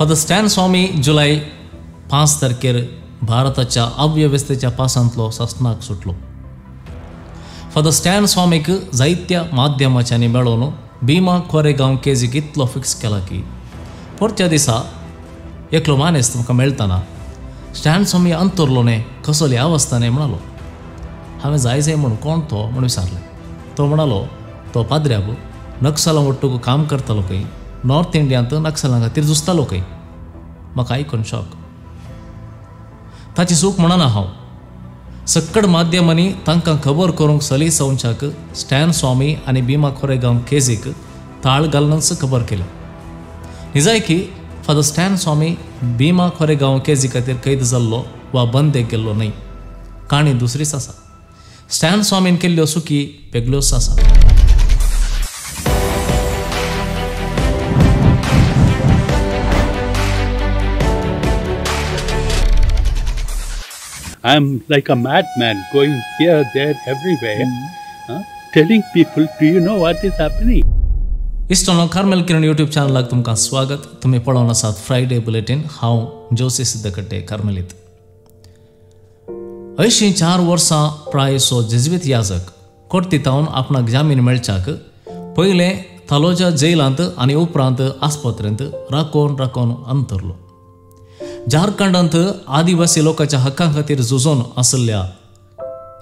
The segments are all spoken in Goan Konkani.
फादर स्टॅन स्वामी जुलय 5 तारखेर भारताच्या अव्यवस्थेच्या पासांतलो सासणाक सुटलो. फादर स्टॅन स्वामीक जायत्या माध्यमाच्यांनी मेळोवन भीमा कोरेगांव केजीक इतलो फिक्स केला की परच्या दिसा एकलो मानेस्त म्हाका मेळटना स्टॅन स्वामी अंतरलो न्ही, कसली अवस्था न्ही म्हणालो. हांवें जाय जाय म्हूण कोण तो म्हूण विचारलें. तो म्हणालो तो पाद्र्याब नक्सलां ಒಟ್ಟುಗು काम करतालो खंय, नॉर्थ इंडियांत नक्सलां खातीर झुजतालो खंय. म्हाका आयकून शॉक. ताची चूक म्हणना हांव. सक्कड माध्यमांनी तांकां खबर करूंक सलीस संवच्याक स्टॅन स्वामी आनी भीमा कोरेगांव केजीक ताळ घालूनच खबर केल्या. निजायकी फादर स्टॅन स्वामी भीमा कोरेगांव केजी खातीर कैद जाल्लो वा बंदेक गेल्लो न्हय. काणी दुसरीच आसा. स्टॅन स्वामीन केल्ल्यो चुकी वेगळ्योच आसा. I'm like a madman going here, there, everywhere, telling people, do you know what is happening? इश्टांनो, कार्मेल किरण यूट्यूब चॅनलाक तुमकां स्वागत. तुमी पळोवन आसात फ्रायडे बुलेटीन. हांव जोसी सिद्धकट्टे कार्मेलीत. 84 वर्सां प्रायसो जेज्वीत याजक कोर्तीतावन आपणाक जामीन मेळच्याक पयलें तालोजा जेलांत आनी उपरांत आस्पत्रेंत राकोवन राकोवन अंतरलो. झारखंडांत आदिवासी लोकांच्या हक्कां खातीर झुजोन आशिल्ल्या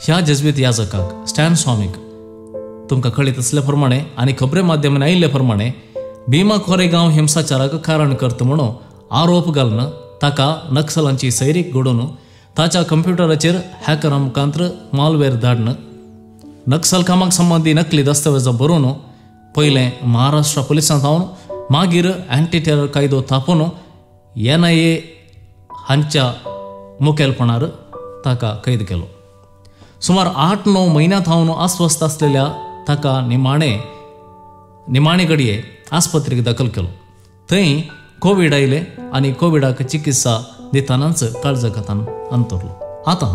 ह्या जेज्वीत याजकाक स्टॅन स्वामीक तुमकां कळीत आसल्या प्रमाणे आनी खबरे माध्यमांनी आयिल्ले प्रमाणे भीमा कोरेगांव हिंसाचाराक कारण करता म्हणून आरोप घालून ताका नक्सलांची सैरीक घडोवन ताच्या कंप्युटराचेर हॅकरा मुखांत्र मालवेर धाडून नक्सल कामाक संबंदी नकली दस्तावेजां बरोवन पयलें महाराष्ट्र पुलिसांत हांव मागीर अँटी टेरर कायदो थापोवन एन.आय.ए. हांच्या मुखेलपणार ताका कैद केलो. सुमार 8-9 म्हयन्यां थावन अस्वस्थ आसलेल्या ताका निमाणे घडये आस्पत्रेक दाखल केलो. थंय कोवीड आयले आनी कोविडाक चिकित्सा दितनाच काळजाघातान अंतरलो. आतां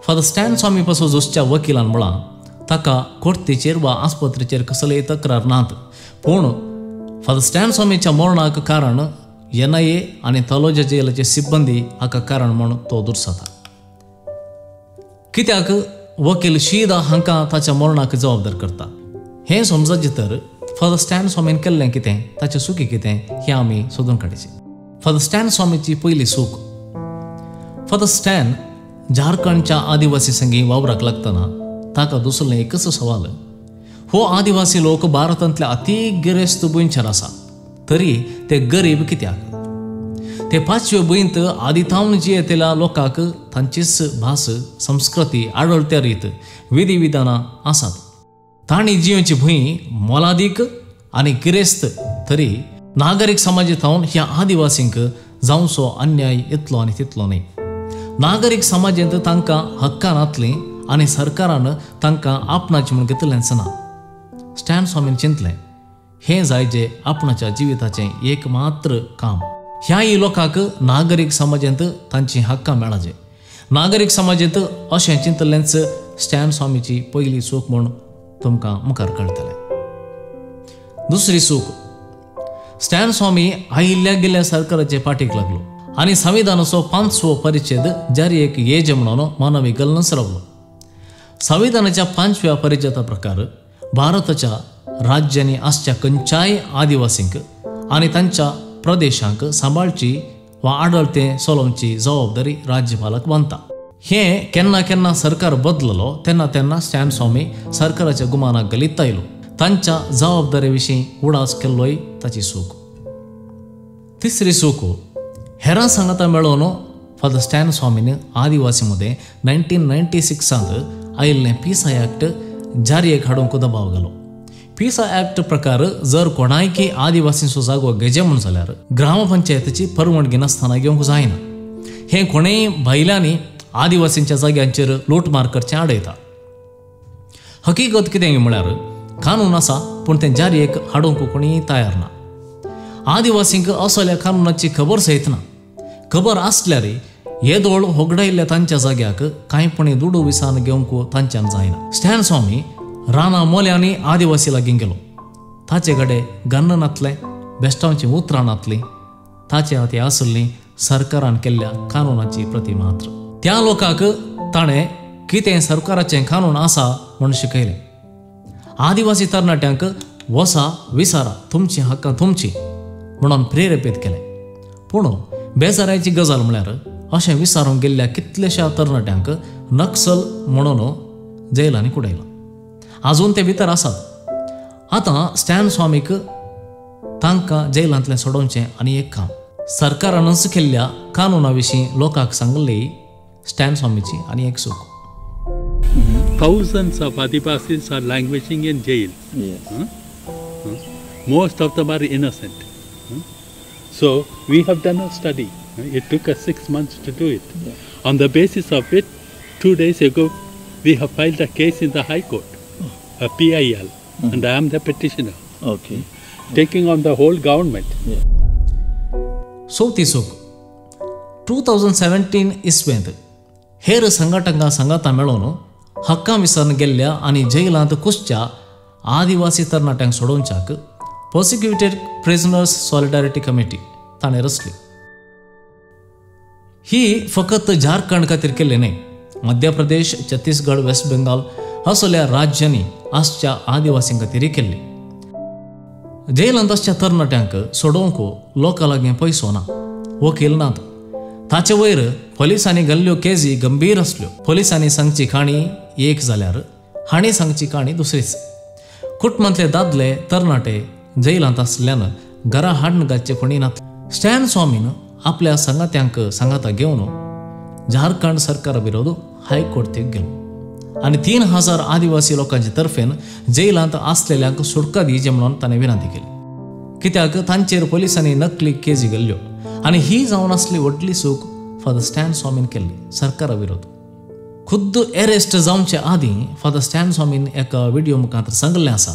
फादर स्टॅन स्वामी पासून झुजच्या वकिलान म्हळां ताका कोर्तीचेर वा आस्पत्रेचेर कसलेय तक्रार नात, पूण फादर स्टॅन स्वामीच्या मरणाक कारण एन.आय.ए. आनी तालोजा जेलाचे सिब्बंदी हाका कारण म्हूण तो दुर्साता. कित्याक वकील शीदा हांकां ताच्या मरणाक जबाबदार करता हें समजचें तर फादर स्टॅन स्वामीन केल्लें कितें, ताचें चुकी कितें हें आमी सोदून काडचें. फादर स्टॅन स्वामीची पयली चूक. फादर स्टॅन झारखंडच्या आदिवासी संगी वावराक लागतना ताका दुसरें एकच सवाल, हो आदिवासी लोक भारतांतल्या अती गिरेस्त भुंयचेर आसा तरी ते गरीब कित्याक? ते पांचवे भुंयंत आदितावन जियेतल्या लोकांक तांचीच भास, संस्कृती, आडळत्या रीत, विधी विधानां आसात. तांणी जियेवची भूंय मोलादीक आनी गिरेस्त तरी नागरीक समाजांत ह्या आदिवासींक जावचो अन्याय इतलो आनी तितलो न्हय. नागरीक समाजांत तांकां हक्कां नातलीं आनी सरकारान तांकां आपणाचें म्हूण घेतलेंच ना. स्टॅन स्वामीन चिंतलें हें जाय जे आपणाच्या जिविताचें एक मात्र काम. ह्याय लोकांक नागरीक समाजांत तांचीं हक्कां मेळाचे. नागरीक समाजांत अशें चिंतलेंच स्टॅन स्वामीची पयली चूक म्हूण तुमकां मुखार कळटलें. दुसरी चूक, स्टॅन स्वामी आयिल्ल्या गेल्ल्या सरकाराचे पाठीक लागलो आनी संविधानाचो 5वो परिच्छेद जारी एक येज म्हणून मानवी घालूनच रावलो. संविधानाच्या 5व्या परिच्छेदा प्रकार भारताच्या राज्यांनी आसच्या खंयच्याय आदिवासींक आनी तांच्या प्रदेशांक सांबाळची वा आडळते चलोवची जबाबदारी राज्यपालाक बांदता. हें केन्ना केन्ना सरकार बदललो तेन्ना तेन्ना स्टॅन स्वामी सरकाराच्या गुमानाक गलीत आयलो. तांच्या जबाबदारे विशीं उडास केल्लोय ताची चूक. तिसरी चूक, हेरां सांगाता मेळोवन फादर स्टॅन स्वामीन आदिवासी मदें 1996 आयिल्लें पिसा ॲक्ट जारयेक हाडूंक दबाव घालो. पिसा ॲक्ट प्रकार जर कोणायकी आदिवासींचो जागो घेजे म्हूण जाल्यार ग्रामपंचायतीची परवानगी नासतना घेवंक जायना. हें कोणेय भायल्यांनी आदिवासींच्या जाग्यांचेर लूटमार करचें आडयता. हकीकत कितें म्हळ्यार कानून आसा पूण तें जारयेक हाडूंक कोणीय तयार ना. आदिवासींक असल्या कानूनाची खबर सयत ना. खबर आसल्यार येदोळ होगडायिल्ल्या तांच्या जाग्याक कांयपणी दुडू विसान घेवंक तांच्यान जायना. स्टॅन स्वामी राना मोल्यांनी आदिवासी लागीं गेलो. ताचे कडेन गन्न नातलें, बेस्टांची उतरां नातलीं, ताचे हाती आसली सरकारान केल्ल्या कानूनाची प्रती मात्र. त्या लोकांक ताणें कितें सरकाराचें कानून आसा म्हूण शिकयलें. आदिवासी तरणाट्यांक वसा विसारा तुमची हक्कां तुमची म्हणून प्रेरेपीत केलें. पूण बेजारायची गजाल म्हळ्यार अशें विसारूंक गेल्ल्या कितल्याश्या तरणाट्यांक नक्सल म्हणून जैलांनी कुडयलां. आजून ते भितर आसात. आतां स्टॅन स्वामीक तांकां जैलांतलें सोडोवचें आनी एक काम सरकारानूच केल्ल्या कानूना विशीं लोकांक सांगली स्टॅन स्वामीची आनी एक चूक. Thousands of Adivasis are languishing in jail. Yes. Most of them are innocent. So we have done a study. It took us 6 months to do it. Yeah. On the basis of it, 2 days ago, we have filed a case in the High Court, a PIL, and I am the petitioner. Okay. Taking on the whole government. Yeah. चवथी चूक 2017 इस्वेंत हेर संघटनां सांगाता मेळोवन हक्कां विसरून गेल्ल्या आनी जैलांत कुसच्या आदिवासी तरणाट्यांक सोडोवच्याक प्रोसिक्युटेड प्रिजनर्स सॉलिडारिटी कमिटी ताणें रचली. ही फकत झारखंड खातीर केल्ली न्हय, मध्य प्रदेश, छत्तीसगड, वेस्ट बेंगाल असल्या राज्यांनी आसच्या आदिवासीं खातीरय केल्ली. जैलांत आसच्या तरणाट्यांक सोडोवंक लोकां लागीं पयसो ना, वकील नात. ताचे वयर पोलिसांनी घाल्ल्यो केजी गंभीर आसल्यो. पोलिसांनी सांगची काणी एक जाल्यार हांणी सांगची काणी दुसरीच. कुटुंबांतले दादले तरणाटे जैलांत आसल्यान घरा हाडून घालचे कोणी नात. स्टॅन स्वामीन आपल्या सांगात्यांक सांगाता घेवन झारखंड सरकारा विरोध हायकोर्टीक गेलो आनी 3000 आदिवासी लोकांचे तर्फेन जैलांत आसलेल्यांक सुटका दिवची म्हणून ताणें विनंती केली. कित्याक तांचेर पोलिसांनी नकली केजी घाल्ल्यो आनी ही जावन आसली व्हडली चूक फादर स्टॅन स्वामीन केल्ली सरकारा विरोध. खुद्द एरेस्ट जावचे आदीं फादर स्टॅन स्वामीन एका व्हिडियो मुखार सांगल्लें आसा,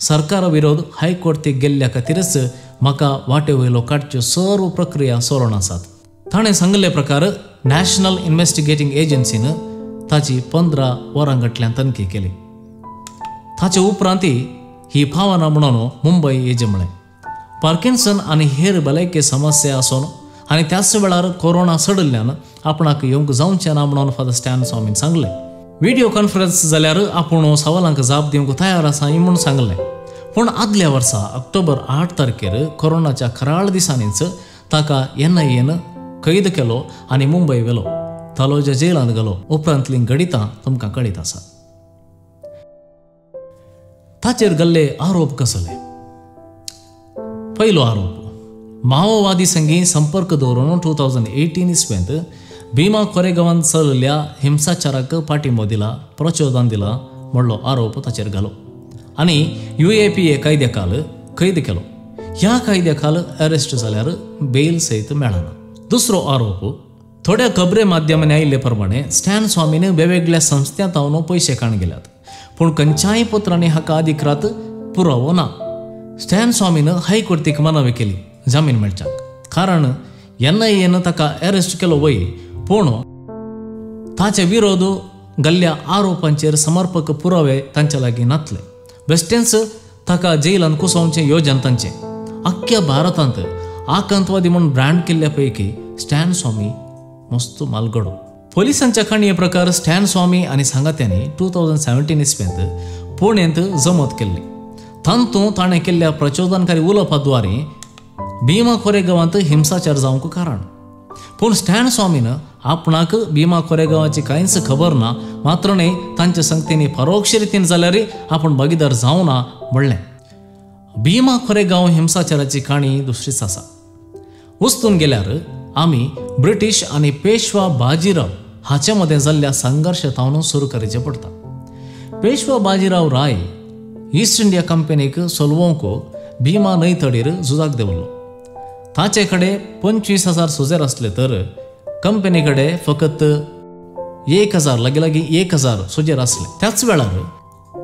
सरकारा विरोध हायकोर्टीक गेल्ल्या खातीरच म्हाका वाटे वयलो काडच्यो सर्व प्रक्रिया सोडून आसात. ताणें सांगल्ले प्रकार नॅशनल इन्व्हेस्टिगेटींग एजन्सीन ताची 15 वरां गटल्यान तनखी केली. ताचे उपरांत ही पावना म्हणून मुंबय येजे म्हळें. पार्किन्सन आनी हेर भलायकी समस्या आसून आनी त्याच वेळार कोरोना सडिल्ल्यान आपणाक येवंक जावचें ना म्हणून फादर स्टॅन स्वामीन सांगलें. व्हिडियो कॉन्फरन्स जाल्यार आपूण सवालांक जाप दिवंक तयार आसा म्हूण सांगलें. पूण आदल्या वर्सा ऑक्टोबर 8 तारखेर कोरोनाच्या खराळ दिसांनीच ताका एनआयएन कैद केलो आनी मुंबय व्हेलो. तालोजा जेलांत गेलो. उपरांतलीं घडितां तुमकां कळीत आसा. ताचेर घाल्ले आरोप कसले? पयलो आरोप, माओवादी संगी संपर्क दवरून 2018 इस्वेंत भीमा कोरेगांवांत चलल्या हिंसाचाराक पाठिंबो दिला, प्रचोदन दिला म्हणलो आरोप ताचेर घालो आनी UAPA कायद्या खाल कैद केलो. ह्या कायद्या खाल अरेस्ट जाल्यार बेल सयत मेळना. दुसरो आरोप, थोड्या खबरे माध्यमांनी आयिल्ले प्रमाणे स्टॅन स्वामीन वेगवेगळ्या संस्थां थावन पयशे काण गेल्यात, पूण खंयच्याय पत्रांनी हाका अधिकृत पुरावो ना. स्टॅन स्वामीन हायकोर्टीक मनवी केली जामीन मेळच्याक, कारण एनआयएन ताका अरेस्ट केलो वय, पूण ताचे विरोध घाल्ल्या आरोपांचेर समर्पक पुरावे तांच्या लागीं नातले. बेश्टेंच ताका जेलांत कुसोवचें योजन तांचें. अख्ख्या भारतांत आकांतवादी म्हूण ब्रँड केल्ल्या पैकी स्टॅन स्वामी मस्त मालगडो. पोलिसांच्या काणये प्रकार स्टॅन स्वामी आनी सांगात्यांनी 2017 इस्वेंत पुणेंत जमत केल्ली. तातूंत ताणें केल्ल्या प्रचोदनकारी उलोवपा द्वारे भीमा कोरेगांवांत हिंसाचार जावंक कारण. पूण स्टॅन स्वामीन आपणाक भीमा कोरेगांवाची कांयच खबर ना, मात्र न्हय तांच्या संगतींनी परोक्ष रितीन जाल्यार आपूण भागीदार जावना म्हणलें. भीमा कोरेगांव हिंसाचाराची काणी दुसरीच आसा. वस्तून गेल्यार आमी ब्रिटीश आनी पेशवा बाजीराव हाचे मदें जाल्ल्या संघर्श थावन सुरू करचें पडटा. पेशवा बाजीराव राय ईस्ट इंडिया कंपनीक सोलवंक भीमा न्हंय तडीर झुजाक देंवलो. ताचे कडेन 25,000 सोजेर आसले तर कंपनी कडेन फकत 1,000 लागीं लागीं 1,000 सोजेर आसले. त्याच वेळार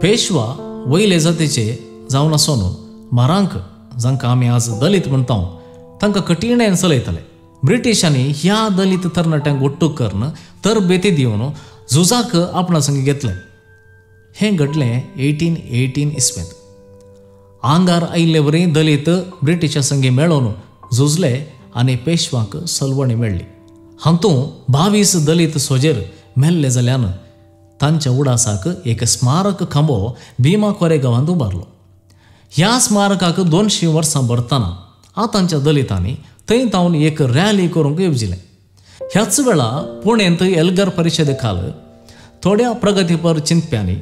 पेशवा वयले जातीचे जावन आसून मारांक, जांकां आमी आज दलित म्हणटा, तांकां कठीणायेन चलयताले. ब्रिटिशांनी ह्या दलित तरणाट्यांक ಒಟ್ಟು करून तरबेती दिवन झुजाक आपणा संगी घेतलें. हें घडलें 1818 इस्वेंत. आंगार आयिल्ले वरी दलित ब्रिटिशां संगी मेळोवन झुजले आनी पेशवांक सलवणी मेळ्ळी. हातूंत 22 दलित सोजेर मेल्ले जाल्यान तांच्या उडासाक एक स्मारक खांबो भीमा कोरेगांवांत उबारलो. ह्या स्मारकाक 200 वर्सां भरतना आतांच्या दलितांनी थंय तावन एक रॅली करूंक येवजिलें. ह्याच वेळा पुणेंत एल्गर परिशदे खाल थोड्या प्रगतीपर चिंतप्यांनी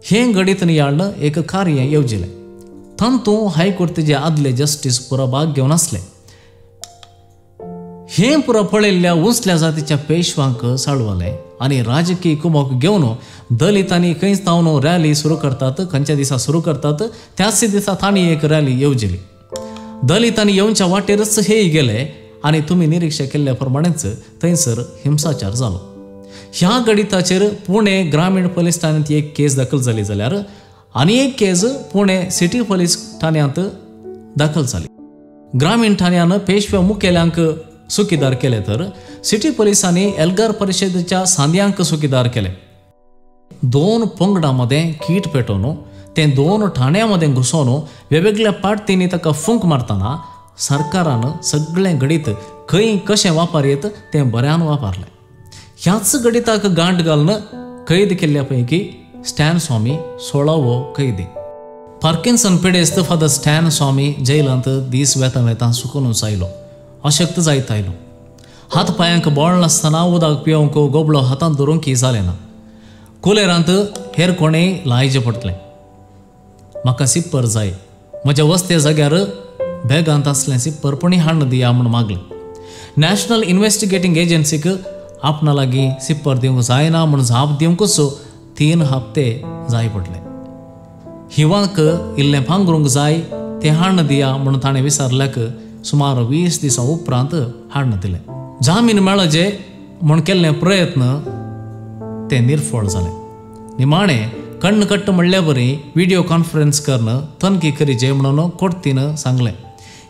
हें घडीत नियाळ्ण एक कार्य येवजिलें. तातूंत हायकोर्टीचे आदले जस्टीस पुरो भाग घेवन आसले. हें पुरो पळयल्ल्या उंचल्या जातीच्या पेशवांक साळवलें आनी राजकीय कुमोक घेवन दलितांनी खंयच तावन रॅली सुरू करतात, खंयच्या दिसा सुरू करतात त्याच दिसा तांणी एक रॅली येवजिली. दलितांनी येवच्या वाटेरच हे गेले आनी तुमी निरिक्षा केल्ल्या प्रमाणेच थंयसर हिंसाचार जालो. ह्या गणिताचेर पुणे ग्रामीण पोलीस ठाण्यांत एक केस दाखल जाली जाल्यार आनी एक केस पुणे सिटी पोलीस ठाण्यांत दाखल जाली. ग्रामीण ठाण्यान पेशव्या मुखेल्यांक सुकीदार केले तर सिटी पोलिसांनी एल्गार परिशदेच्या सांद्यांक सुकीदार केले. 2 पंगडां मदें कीट पेटोवन ते 2 ठाण्यां मदें घुसोवन वेगवेगळ्या पार्टींनी ताका फूंक मारतना सरकारान सगळें घडीत खंय कशें वापर येत तें बऱ्यान वापरलें. ह्याच गणिताक गांठ घालून कैद केल्ल्या पैकी स्टॅन स्वामी 16वो कैदी. पार्किन्सन पिडेस्त फादर स्टॅन स्वामी जैलांत दीस वेता वेता सुकूनच आयलो, अशक्त जायत आयलो. हात पांयांक बळ नासतना उदक पिवंक गोबलो हातांत धरूंक जालें ना. कुलेरांत हेर कोणेय लायचें पडटलें. म्हाका सिप्पर जाय, म्हज्या वस्ते जाग्यार बॅगांत आसलें सिप्पर पुणी हाडून दिया म्हूण मागलें. नॅशनल इन्वेस्टिगेटींग एजन्सीक आपणा लागीं सिप्पर दिवंक जायना म्हूण जाप दिवंकूच 3 हप्ते जाय पडले. हिवांक इल्लें पांगरूंक जाय तें हाडून दिया म्हूण ताणें विचारल्याक सुमार 20 दिसां उपरांत हाडून दिलें. जामीन मेळचे म्हूण केल्ले प्रयत्न ते निर्फळ जाले. निमाणें कण्णकट्ट म्हणल्या बरी व्हिडियो कॉन्फरन्स करून तनखी करीचे म्हणून कोर्तीन सांगलें.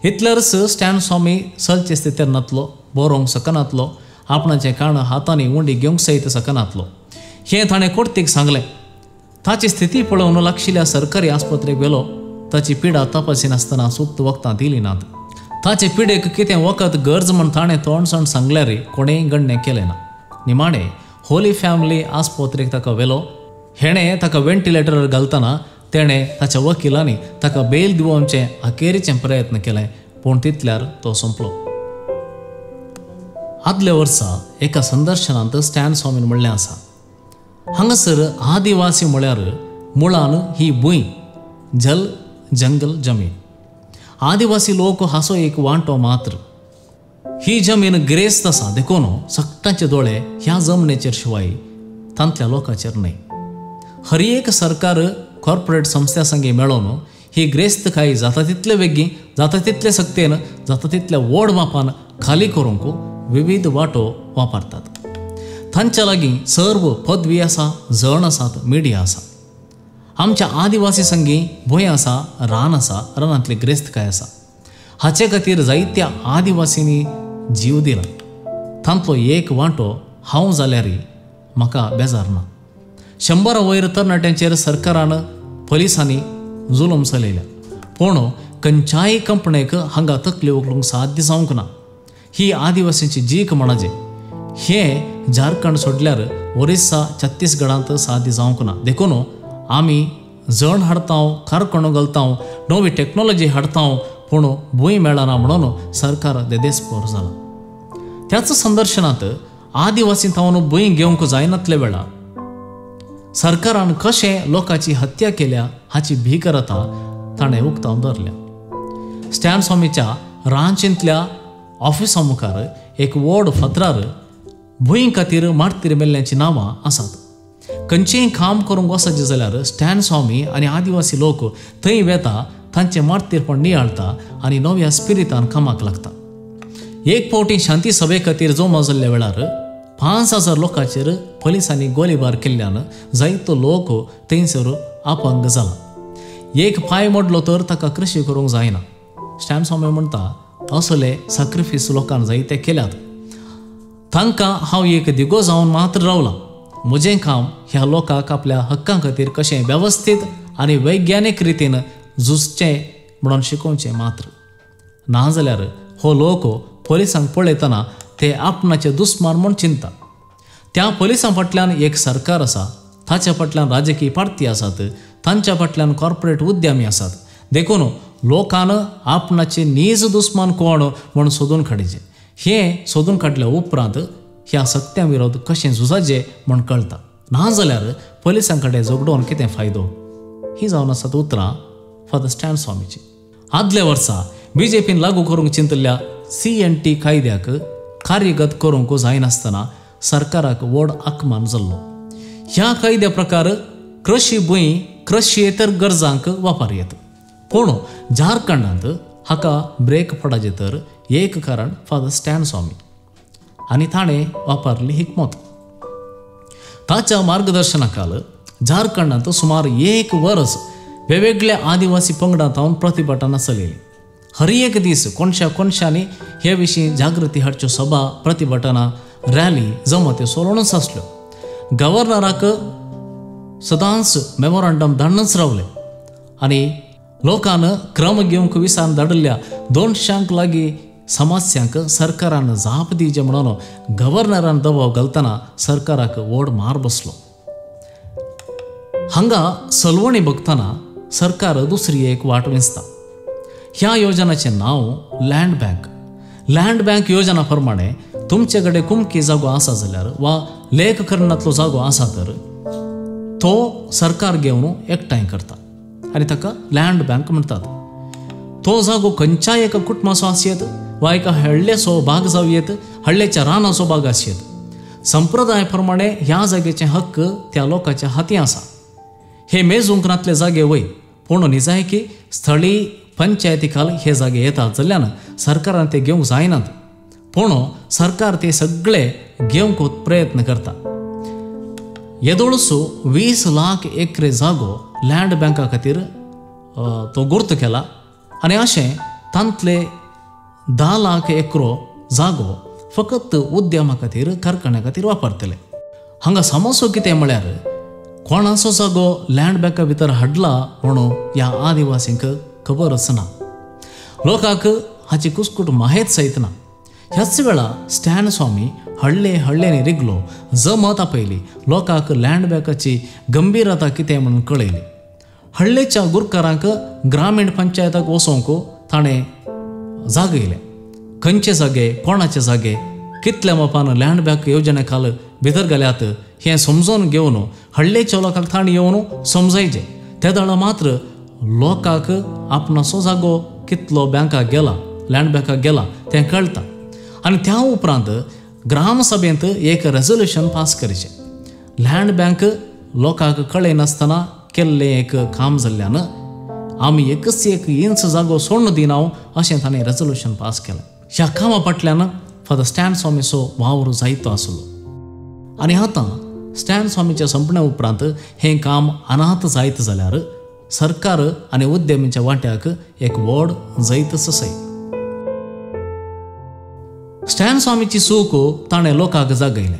इतल्यारच स्टॅन स्वामी चलचे स्थितीर नातलो, बरोवंक शकनातलो, आपणाचें काण हातांनी उंडी घेवंक सयत शकनातलो हें ताणें कोर्तीक सांगलें. ताची स्थिती पळोवन लागशिल्ल्या सरकारी आस्पत्रेक व्हेलो. ताची पिडा तपासिनासतना सुक्त वखदां दिली नात. ताचे पिडेक कितें वखद गरज म्हूण ताणें तोंडसोंड सांगल्यार कोणेंय गणणें केलें ना. निमाणें होली फॅमिली आस्पत्रेक ताका व्हेलो. हेणें ताका व्हेंटिलेटरार घालतना तेणें ताच्या वकिलांनी ताका बेल दिवोवचे अखेरीचे प्रयत्न केले, पूण तितल्यार तो सोंपलो. आदल्या वर्सा एका संदर्शनांत स्टॅन स्वामीन म्हणलें आसा, हांगासर आदिवासी म्हळ्यार मुळान ही भूंय, जल, जंगल, जमीन. आदिवासी लोक हाचो एक वांटो मात्र. ही जमीन गिरेस्त आसा देखून सगळ्यांचे दोळे ह्या जमनीचेर शिवाय तांतल्या लोकांचेर न्हय. हर एक सरकार कॉर्पोरेट संस्थ्या संगी मेळोवन ही गिरेस्तकाय जाता तितले वेगीं, जाता तितले सक्तेन, जाता तितल्या व्हड मापान खाली करूंक विविध वाटो वापरतात. तांच्या लागीं सर्व पदवी आसा, जण आसात, मिडिया आसा. आमच्या आदिवासी संगी भूंय आसा, रान आसा, रानांतली गिरेस्तकाय आसा. हाचे खातीर जायत्या आदिवासींनी जीव दिला. तांतलो एक वांटो हांव जाल्यार म्हाका बेजार ना. 100 वयर तरणाट्यांचेर सरकारान पोलिसांनी जुलूम चलयल्या, पूण खंयच्याय कंपनीक हांगा तकली उखलूंक साध्य जावंक ना. ही आदिवासींची जीक म्हणचे हें झारखंड सोडल्यार ओरिस्सा, छत्तीसगडांत साध्य जावंक ना. देखून आमी जण हाडता, कारखानो घालता, नवी टॅक्नोलॉजी हाडता, पूण भूंय मेळना म्हणून सरकार देदेस्पोर जाला. त्याच संदर्शनांत आदिवासी थावन भूंय घेवंक जायनातले वेळा सरकारान कशें लोकांची हत्या केल्या हाची भीकरता ताणें उक्तावन धरल्या. स्टॅन स्वामीच्या रांचींतल्या ऑफिसा मुखार एक व्हड फातरार भूंय खातीर मार्तीर मेल्ल्यांचीं नांवां आसात. खंयचेंय काम करूंक वचचें जाल्यार स्टॅन स्वामी आनी आदिवासी लोक थंय वेता, तांचें मार्तीरपण नियाळटा आनी नव्या स्पिरितान कामाक लागता. एक फावटी शांती सभे खातीर जमा जाल्ल्या वेळार 5000 लोकांचेर पोलिसांनी गोलीबार केल्ल्यान जायतो लोक थंयसर अपंग जाला. एक पांय मोडलो तर ताका कृशी करूंक जायना. स्टॅन स्वामी म्हणटा, असले सॅक्रिफीस लोकांक जायते केल्यात, तांकां हांव एक दिगो जावन मात्र रावलां. म्हजें काम ह्या लोकांक आपल्या हक्कां खातीर कशें वेवस्थीत आनी वैज्ञानीक रितीन झुजचें म्हणून शिकोवचें मात्र. नाजाल्यार हो लोक पोलिसांक पळयतना ते आपणाचे दुस्मान म्हूण चिंता. त्या पोलिसां फाटल्यान एक सरकार आसा, ताच्या फाटल्यान राजकीय पार्टी आसात, तांच्या फाटल्यान कॉर्पोरेट उद्यमी आसात. देखून लोकान आपणाचे नीज दुस्मान कोण म्हूण सोदून काडचें. हें सोदून काडल्या उपरांत ह्या सत्या विरोध कशें झुजाचें म्हूण कळटा. ना जाल्यार पोलिसां कडेन झगडोवन कितें फायदो? ही जावन आसात उतरां फादर स्टॅन स्वामीची. आदल्या वर्सा बीजेपीन लागू करूंक चिंतिल्ल्या CNT कायद्याक कार्यगत करूंक जायनासतना सरकाराक व्हड आकमान जाल्लो. ह्या कायद्या प्रकार कृशी भूंय कृशयेतर गरजांक वापर येता. पूण झारखंडांत हाका ब्रेक पडाचे तर एक कारण फादर स्टॅन स्वामी आनी ताणें वापरली हिकमत. ताच्या मार्गदर्शनाखाल झारखंडांत सुमार 1 वर्स वेगवेगळ्या आदिवासी पंगडांत प्रतिभटनां चलयलीं. हर एक दीस कोणशा कोणशांनी हे विशीं जागृती हाडच्यो सभा, प्रतिभटनां, रॅली जमत्यो चलोवनच आसल्यो. गव्हर्नराक सदांच मेमोरंडम धाडनच रावले आनी लोकान क्रम घेवंक विसान धाडिल्ल्या 200 लागीं समस्यांक सरकारान जाप दिवचे म्हणून गव्हर्नरान दबाव घालतना सरकाराक व्हड मार बसलो. हांगा सलवणी बघतना सरकार दुसरी एक वाट वेंचता. ह्या योजनाचें नांव लँड बँक. लँड बँक योजना प्रमाणे तुमचे कडेन कुमकी जागो आसा जाल्यार वा लेख करणांतलो जागो आसा तर तो सरकार घेवन एकठांय करता आनी ताका लँड बँक म्हणटात. तो जागो खंयच्याय एका कुटुंबाचो आसयेत वा एका हळ्ळेचो भाग जावं येत, हळ्ळेच्या रानाचो भाग आसयेत. संप्रदाय प्रमाणे ह्या जागेचे हक्क त्या लोकांच्या हाती आसा. हे मेजूंक नातले जागे वय, पूण निजायकी स्थळी पंचायती खाल हे जागे येतात जाल्ल्यान सरकारान ते घेवंक जायनात. पूण सरकार ते सगळे घेवंक प्रयत्न करता. येदोळसो 20 लाख एकरे जागो लँड बँका खातीर तो गुर्त केला आनी अशें तांतले 10 लाख एकरो जागो फकत उद्यमा खातीर, कारखान्या खातीर वापरतले. हांगा समस्या कितें म्हळ्यार कोणाचो जागो लँड बँका भितर हाडला म्हणून ह्या आदिवासींक खबरच ना. लोकांक हाची कुस्कूट माहेत सयत ना. ह्याच वेळा स्टॅन स्वामी हळ्ळे हळ्ळेनी रिगलो, जमत आपयली, लोकांक लँड बँकाची गंभीरता कितें म्हणून कळयली. हळ्ळेच्या गुरकारांक ग्रामीण पंचायताक वचोंक ताणें जागयलें. खंयचे जागे, कोणाचे जागे, कितल्या मापान लँड बँक येवजणे खाल भितर घाल्यात हें समजून घेवन हळ्ळेच्या लोकांक ताणें येवन समजायचें. ते दाळा मात्र लोकांक आपणाचो जागो कितलो बँकाक गेला, लँड बँकाक गेला तें कळटा. आनी त्या उपरांत ग्रामसभेंत एक रेजोल्युशन पास करचें. लँड बँक लोकांक कळयनासतना केल्लें एक काम जाल्ल्यान आमी एकच एक इंच जागो सोडून दिना अशें ताणें रेजोल्युशन पास केलें. ह्या कामा फाटल्यान फादर स्टॅन स्वामीचो वावर जायतो आसलो आनी आतां स्टॅन स्वामीच्या संपण्या उपरांत हें काम अनाथ जायत जाल्यार सरकार आनी उद्यमीच्या वांट्याक एक व्हड जैतच आसय. स्टॅन स्वामीची चूक ताणें लोकांक जागयलें.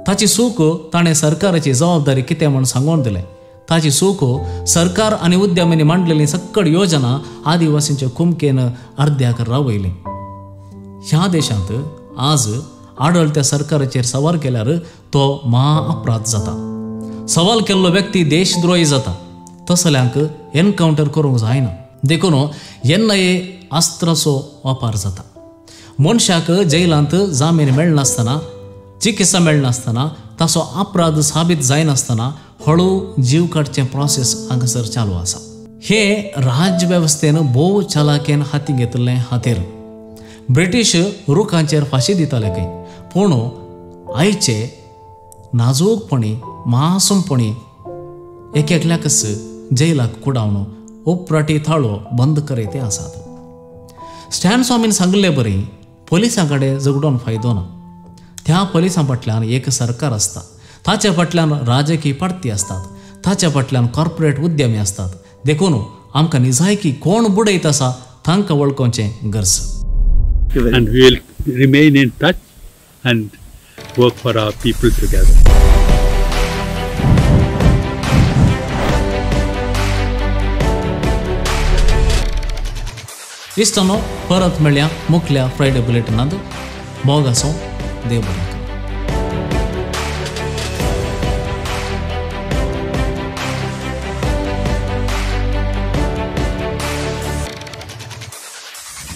ताची चूक ताणें सरकाराची जबाबदारी कितें म्हूण सांगून दिलें. ताची चूक सरकार आनी उद्यमींनी मांडलेली सक्कड योजना आदिवासींच्या कुमकेन अर्द्याक रावयली. ह्या देशांत आज आडळत्या सरकाराचेर सवाल केल्यार तो म्हा अपराध जाता. सवाल केल्लो व्यक्ती देशद्रोही जाता. तसल्यांक एनकावंटर करूंक जायना. देखून NIA अस्त्राचो वापर जाता. मनशाक जैलांत जामीन मेळनासतना, चिकित्सा मेळनासतना, ताचो अपराध साबीत जायनासतना हळू जीव काडचें प्रोसेस हांगासर चालू आसा. हे राज्य वेवस्थेन भोव चालाकेन हाती घेतिल्लें हातेर. ब्रिटीश रुखांचेर फांशी दिताले खंय, पूण आयचे नाजूकपणी मासूमपणी एक एकल्याकच जैलाक कुडावन उपराटी थाळो बंद करयते आसात. स्टॅन स्वामीन सांगिल्ले बरी पोलिसां कडेन झगडोवन फायदो ना. त्या पोलिसां फाटल्यान एक सरकार आसता, ताच्या फाटल्यान राजकीय पार्टी आसतात, ताच्या फाटल्यान कॉर्पोरेट उद्यमी आसतात. देखून आमकां निजायकी कोण बुडयत आसा तांकां वळखोवचें गरज. And we will remain in touch and work for our people together. इश्टानो, परत मेळया मुखल्या फ्रायडे बुलेटिनांत. मोग आसूं, देव बरें.